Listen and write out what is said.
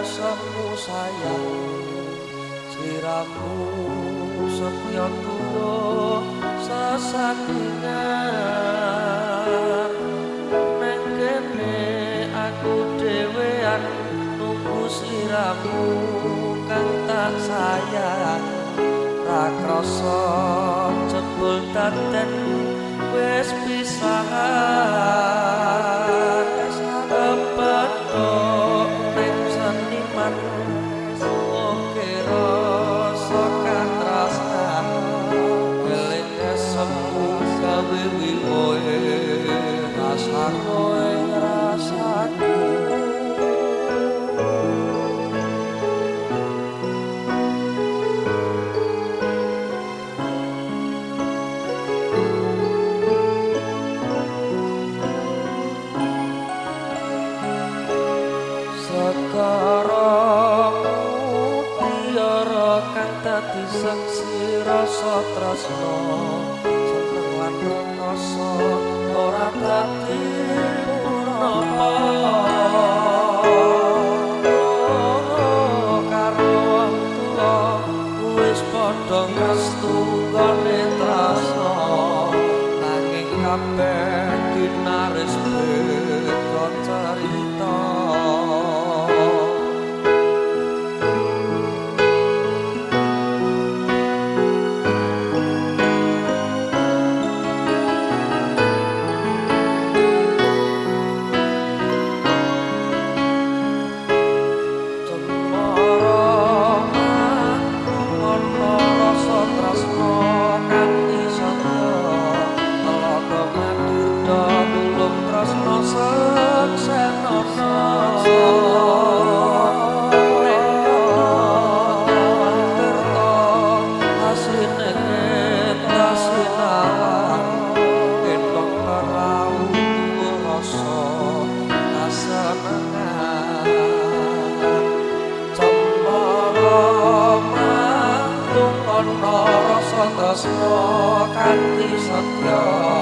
Semu sayang sliramu setya tuwa sesandingan neng kene aku dhewean nunggu sliramu kang tak sayang ra krasa jebul daden wis pisahan kepethuk ning seniman oke rasa katrasnan eling semu gawe wiwohe rasa kowe rasaku. Segara mutiara kang dadi saksi rasa tresna seneng lan rekoso ora dadi punapa karo wong tuwa wis padha ngrestu nggone tresna nanging kabeh dinaris beda carita. Tresna kanthi setya.